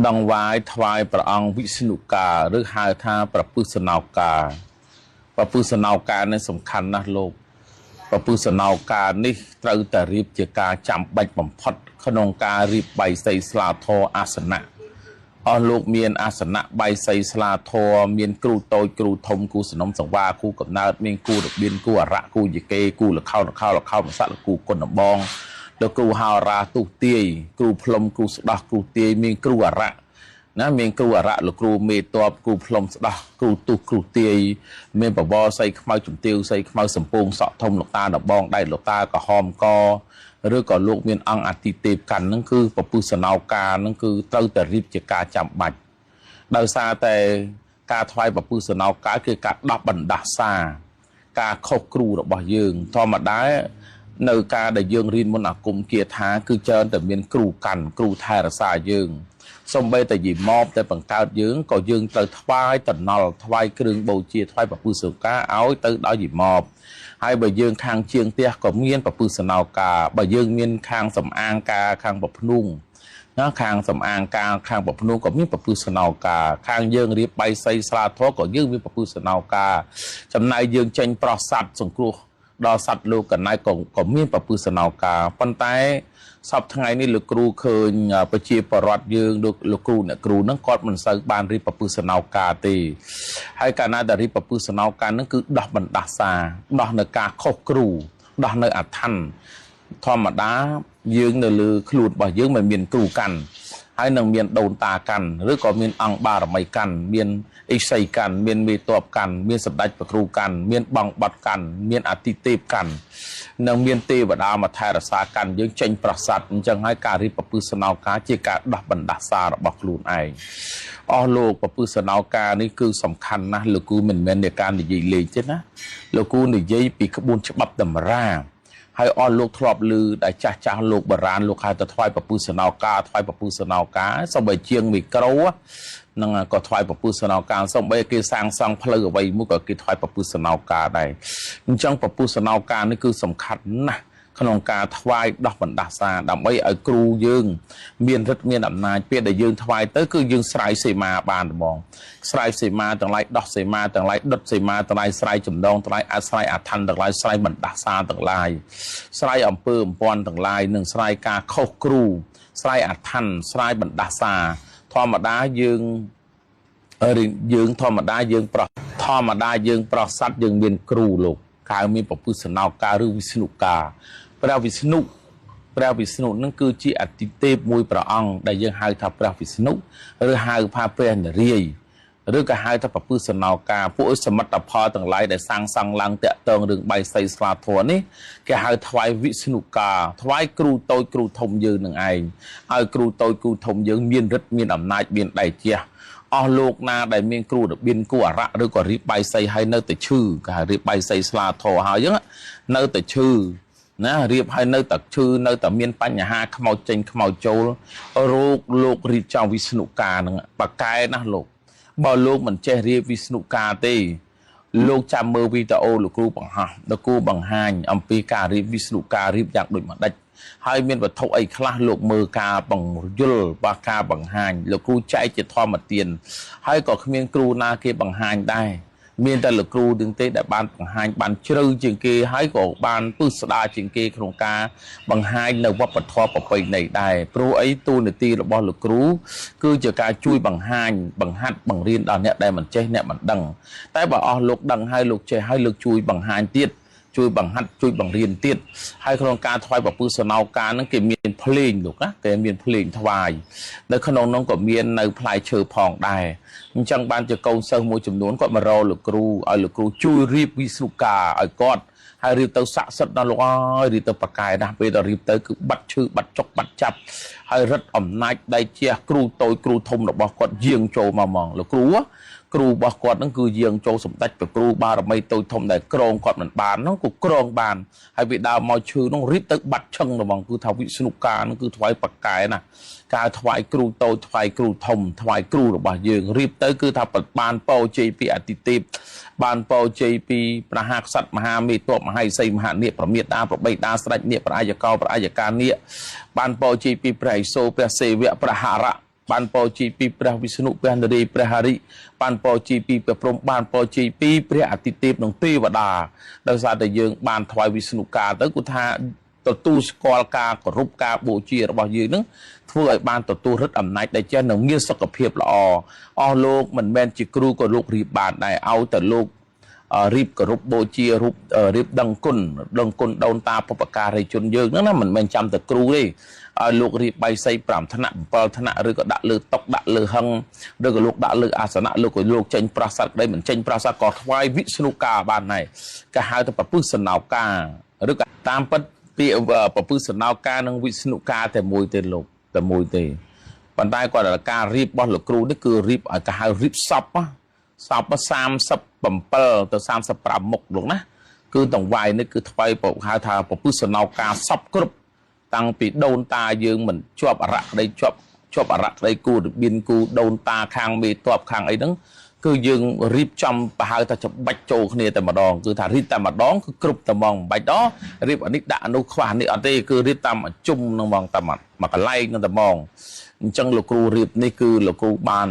ដង្វាយថ្វាយព្រះអង្គវិស្ណុកាឬហៅថាប្រពឹសណោកាប្រពឹសណោកានេះសំខាន់ណាស់លោកប្រពឹសណោកានេះត្រូវតែរៀបជាការចាំបាច់បំផុតក្នុងការរៀបបាយសីស្លាធរអាសនៈអស់លោកមានអាសនៈបាយសីស្លាធរមានគ្រូតូចគ្រូធំគ្រូសនំសង្វាគ្រូកំណើតមានគ្រូរបៀនគ្រូអរៈគ្រូយីកេគ្រូលខោលខោលខោមស័កគ្រូគុណដំបងលោកគ្រូហោរាទុះទាយគ្រូផ្លុំគ្រូស្ដោះគ្រូទាយមានគ្រូអរៈណាមានគ្រូអរៈលោកគ្រូមេតបគ្រូផ្លុំស្ដោះគ្រូទុះគ្រូទាយមានបវរសីខ្មៅជំទាវសីខ្មៅសំពងសក់ធំលោកតាដបងដៃលោកតាក្រហមកឬក៏លោកមានអង្គអតិទេពកាន់ហ្នឹងគឺពពុះសណោកាហ្នឹងគឺត្រូវតែរៀបជាការចាំបាច់ដោយសារតែការថ្វាយពពុះសណោកាគឺការដោះបណ្ដាសាការខុសគ្រូរបស់យើងធម្មតានៅការដែលយើងរៀនមន្តអាគមគាថាគឺច្រើនតែមានគ្រូកាន់គ្រូថែរក្សាយើងសំបីតែយីមកតែបង្កើតយើងក៏យើងត្រូវថ្វាយតំណល់ថ្វាយគ្រឿងបូជាថ្វាយពពុះសកាឲ្យទៅដល់យីមកហើយបើយើងខាងជាងផ្ទះក៏មានពពុះសណោកាបើយើងមានខាងសំអាងការខាងប្រភ្នូងណាខាងសំអាងការខាងប្រភ្នូងក៏មានពពុះសណោកាខាងយើងរៀបបាយសីស្លាធរក៏យើងមានពពុះសណោកាចំណែកយើងចេញប្រោះសัตว์សង្គ្រោះដល់សត្វលោកកណៃក៏មានពពុះសណោកាប៉ុន្តែសពថ្ងៃនេះលោកគ្រូឃើញប្រជាបរតយើងលោកគ្រូអ្នកគ្រូហ្នឹងគាត់មិនសូវបានរៀបពពុះសណោកាទេហើយកាលណាដែលរៀបពពុះសណោកាហ្នឹងគឺដោះបណ្ដាសាដោះនៅការខុសគ្រូដោះនៅអឋានធម្មតាយើងនៅលើខ្លួនរបស់យើងមិនមានគ្រូកាន់ហើយនឹងមានដូនតាកាន់ឬក៏មានអង្គបារមីកាន់មានអិសីកាន់មានមេតបកាន់មានសម្ដេចព្រះគ្រូកាន់មានបងបត់កាន់មានអតិទេពកាន់និងមានទេវតាមកថែរក្សាកាន់យើងចេញប្រសាទអញ្ចឹងហើយការរៀបពពុះសណោកាជាការដោះបណ្ដាសារបស់ខ្លួនឯងអស់លោកពពុះសណោកានេះគឺសំខាន់ណាស់លោកគ្រូមិនមែននៃការនិយាយលេងទេណាលោកគ្រូនិយាយពីក្បួនច្បាប់តម្រាហើយអស់លោកធ្លាប់ឮដែលចាស់ចាស់លោកបុរាណលោកហៅទៅថ្វាយពពុះសណោកាថ្វាយពពុះសណោកាសូម្បីជាងមីក្រូនឹងក៏ថ្វាយពពុះសណោកាសូម្បីគេសាងសង់ផ្លូវអ្វីមួយក៏គេថ្វាយពពុះសណោកាដែរអញ្ចឹងពពុះសណោកានេះគឺសំខាន់ណាស់ក្នុងការថ្វាយដោះបណ្ដាសាដើម្បីឲ្យគ្រូយើងមានឫទ្ធិមានអំណាចពេលដែលយើងថ្វាយទៅគឺយើងស្រាយសីមាបានហ្មងស្រាយសីមាទាំងឡាយដោះសីមាទាំងឡាយដុតសីមាទាំងឡាយស្រាយចំណងទាំងឡាយអាស្រ័យអាថន្នទាំងឡាយស្រាយបណ្ដាសាទាំងឡាយស្រាយអំពើអំព័ន្ធទាំងឡាយនិងស្រាយការខុសគ្រូស្រាយអាថន្នស្រាយបណ្ដាសាធម្មតាយើងធម្មតាយើងប្រោះធម្មតាយើងប្រោះសัตว์យើងមានគ្រូលោកកៅមានពពុះសណោកាឬវិស្ណុកាព្រះវិស្ណុព្រះវិស្ណុនឹងគឺជាអតិទេពមួយព្រះអង្គដែលយើងហៅថាព្រះវិស្ណុឬហៅថាព្រះនរាយណ៍ឬក៏ហៅថាពពុះសណោកាពួកសមិទ្ធផលទាំងឡាយដែលសាងសង់ឡើងតាក់ទងរឿងបាយសីស្លាធម៌នេះគេហៅថ្វាយវិស្ណុកាថ្វាយគ្រូតូចគ្រូធំយើងនឹងឯងឲ្យគ្រូតូចគ្រូធំយើងមានឫទ្ធិមានអំណាចមានដៃជះអស់លោកណាដែលមានគ្រូរបៀនគូអរៈឬក៏រៀបបាយសីហើយនៅតែឈឺគេហៅរៀបបាយសីស្លាធម៌ហើយហ្នឹងនៅតែឈឺណារៀបហើយនៅតែឈឺនៅតែមានបញ្ហាខ្មោចចេញខ្មោចចូលរោគលោករៀបចំវិស្ណុកាហ្នឹងប៉កែណាស់លោកបើលោកមិនចេះរៀបវិស្ណុកាទេលោកចាំមើលវីដេអូលោកគ្រូបង្ហោះលោកគ្រូបង្ហាញអំពីការរៀបវិស្ណុការៀបយ៉ាងដូចម្ដេចហើយមានវត្ថុអីខ្លះលោកមើលការបង្យល់បាការបង្ហាញលោកគ្រូចែកជាធម្មទានហើយក៏គ្មានគ្រូណាគេបង្ហាញដែរមានតែលោកគ្រូទាំងទេដែលបានបង្ហាញបានជ្រៅជាងគេហើយក៏បានពឹស្ដាជាងគេក្នុងការបង្ហាញនៅវប្បធម៌ប្រពៃណីដែរព្រោះអីតួនាទីរបស់លោកគ្រូគឺជាការជួយបង្ហាញបង្ហាត់បង្រៀនដល់អ្នកដែលមិនចេះអ្នកមិនដឹងតែបើអស់លោកដឹងហើយលោកចេះហើយលោកជួយបង្ហាញទៀតជួយបង្ហាត់ជួយបង្រៀនទៀតហើយក្នុងការថ្វាយពពុះសណោកាហ្នឹងគេមានភ្លេងលោកណាគេមានភ្លេងថ្វាយនៅក្នុងនោះក៏មាននៅផ្លែឈើផងដែរអញ្ចឹងបានជាកូនសិស្សមួយចំនួនគាត់មករកលោកគ្រូឲ្យលោកគ្រូជួយរៀបវិស្ណុកាឲ្យគាត់ហើយរៀបទៅស័ក្តិសិទ្ធិដល់លោកអើយរៀបទៅប៉កែណាស់ពេលដល់រៀបទៅគឺបាត់ឈឺបាត់ចុកបាត់ចាប់ហើយរឹតអំណាចដៃជះគ្រូតូចគ្រូធំរបស់គាត់យាងចូលមកហ្មងលោកគ្រូគ្រូរបស់គាត់ហ្នឹងគឺយាងចូលសម្ដេចព្រះគ្រូបារមីតូចធំដែលក្រងគាត់មិនបានហ្នឹងក៏ក្រងបានហើយវាដើមមកឈឺហ្នឹងរៀបទៅបាត់ឆឹងហ្មងគឺថាវិស្ណុកាហ្នឹងគឺថ្វាយប៉កែណាការថ្វាយគ្រូតូចថ្វាយគ្រូធំថ្វាយគ្រូរបស់យើងរៀបទៅគឺថាបានពោជ័យពីអតិទេពបានពោជ័យពីព្រះមហាក្សត្រមហាមេតបមហេសីមហានាគប្រមេតាប្របីតាស្ដេចនាគព្រះអាយកោព្រះអាយកានាគបានពោជ័យពីព្រះឥសូរព្រះសេវៈព្រះហរៈ បានពរជ័យពីព្រះវិស្ណុព្រះនរាយណ៍ព្រះហរិបានពរជ័យពីព្រះព្រហ្មបានពរជ័យពីព្រះអាទិទេពនិងទេវតាដោយសារតែយើងបានថ្វាយវិស្ណុការទៅគឺថាទទួលស្គាល់ការគោរពការបូជារបស់យើងនឹងធ្វើឲ្យបានទទួលឫទ្ធិអំណាចដែលចេះនឹងមានសុខភាពល្អអស់លោកមិនមែនជាគ្រូក៏លោករៀបបានដែរឲ្យតែលោករៀបគោរពបូជារូបរៀបដឹងគុណដឹងគុណដូនតាបុព្វការីជនយើងហ្នឹងណាមិនមែនចាំតែគ្រូទេឲ្យលោករៀបបាយសី5ថ្នាក់7ថ្នាក់ឬក៏ដាក់លើតុដាក់លើហឹងឬក៏លោកដាក់លើអាសនៈលោកក៏លោកចេញប្រាសាទក្តីមិនចេញប្រាសាទក៏ថ្វាយវិស្ណុការបានដែរគេហៅថាប្រពឹសណោការឬក៏តាមពិតពាក្យប្រពឹសណោការនិងវិស្ណុការតែមួយទេលោកតែមួយទេប៉ុន្តែគាត់ការរៀបរបស់លោកគ្រូនេះគឺរៀបឲ្យគេហៅរៀបសពសព37ទៅ35មុខលោកណាគឺតង្វាយនេះគឺថ្វាយហៅថាប្រពឹសណោការសពគ្រប់តាំងពីដូនតាយើងមិនជាប់អរៈក្តីជាប់អរៈក្តីគូរបៀនគូដូនតាខាងមេតបខាងអីហ្នឹងគឺយើងរៀបចំប្រហៅថាច្បាច់ចូលគ្នាតែម្ដងគឺថារៀបតែម្ដងគឺគ្រប់តែហ្មងមិនបាច់ដល់រៀបអានេះដាក់អានោះខ្វះនេះអត់ទេគឺរៀបតាមជុំហ្នឹងហ្មងតាមមួយកន្លែងហ្នឹងតែហ្មងអញ្ចឹងលោកគ្រូរៀបនេះគឺលោកគ្រូបាន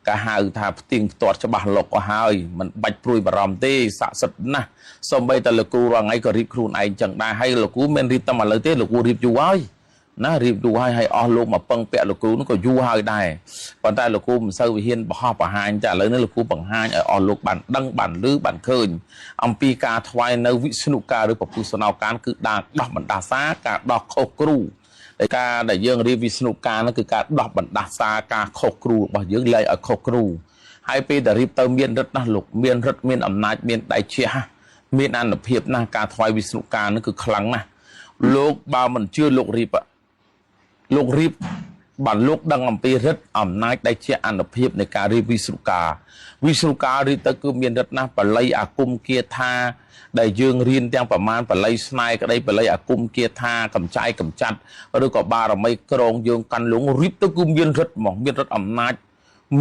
គេហៅថាផ្ទៀងផ្ទាត់ច្បាស់លោកអស់ហើយមិនបាច់ព្រួយបារម្ភទេស័ក្តិសិទ្ធិណាស់សូម្បីតែលោកគ្រូរាល់ថ្ងៃក៏រៀបខ្លួនឯងចឹងដែរហើយលោកគ្រូមិនរៀបតែឥឡូវទេលោកគ្រូរៀបយូរហើយណារៀបយូរហើយហើយអស់លោកមកពឹងពាក់លោកគ្រូនោះក៏យូរហើយដែរប៉ុន្តែលោកគ្រូមិនសូវវិហ៊ានបង្ហោះបង្ហាញតែឥឡូវនេះលោកគ្រូបង្ហាញឲ្យអស់លោកបានដឹងបានឮបានឃើញអំពីការថ្វាយនៅវិស្ណុការឬពពុសណោការគឺដាដោះបណ្ដាសាការដោះខុសគ្រូដែលការដែលយើងរៀបវិស្ណុការនោះគឺការដោះបណ្ដាសាការខុសគ្រូរបស់យើងលែងឲ្យខុសគ្រូហើយពេលដែលរៀបទៅមានរិទ្ធណាស់លោកមានរិទ្ធមានអំណាចមានដៃជះមានអនុភាពណាស់ការថ្វាយវិស្ណុការនោះគឺខ្លាំងណាស់លោកបើមិនជឿលោករៀបលោករៀបបានលោកដឹងអំពីរិទ្ធអំណាចដែលជាអនុភាពនៃការរៀបវិស្ណុការវិស្ណុការរៀបទៅគឺមានរិទ្ធណាស់បល័យអាគមគាថាដែលយើងរៀនទាំងប្រមាណបល័យស្នេហ៍ក្តីបល័យអាគមគាថាកំចាយកំចាត់ឬក៏បារមីក្រងយើងកាន់លងរៀបទៅគឺមានរិទ្ធហ្មងមានរិទ្ធអំណាច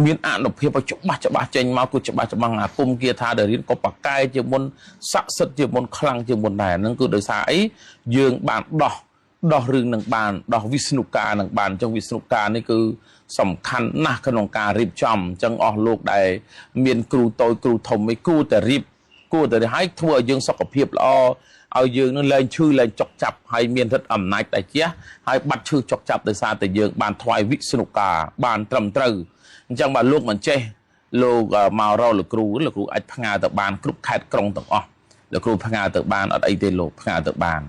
មានអនុភាពឲ្យច្បាស់ច្បាស់ចេញមកគឺច្បាស់ច្បាស់អាគមគាថាដែលរៀនក៏ប្រកែជាមុនស័ក្តិសិទ្ធិជាមុនខ្លាំងជាមុនដែរហ្នឹងគឺដោយសារអីយើងបានដោះរឿងនឹងបានដោះវិស្ណុការនឹងបានអញ្ចឹងវិស្ណុការនេះគឺសំខាន់ណាស់ក្នុងការរៀបចំអញ្ចឹងអស់លោកដែលមានគ្រូតូចគ្រូធំឯគួរតែរៀបគួរតែឲ្យធ្វើឲ្យយើងសុខភាពល្អឲ្យយើងនឹងលែងឈឺលែងចុកចាប់ហើយមានឫទ្ធិអំណាចតែជះហើយបាត់ឈឺចុកចាប់ដោយសារតែយើងបានថ្វាយវិស្ណុការបានត្រឹមត្រូវអញ្ចឹងបើលោកមិនចេះលោកមករកលោកគ្រូលោកគ្រូអាចផ្ញើទៅបានគ្រប់ខេត្តក្រុងទាំងអស់លោកគ្រូផ្ញើទៅបានអត់អីទេលោកផ្ញើទៅបាន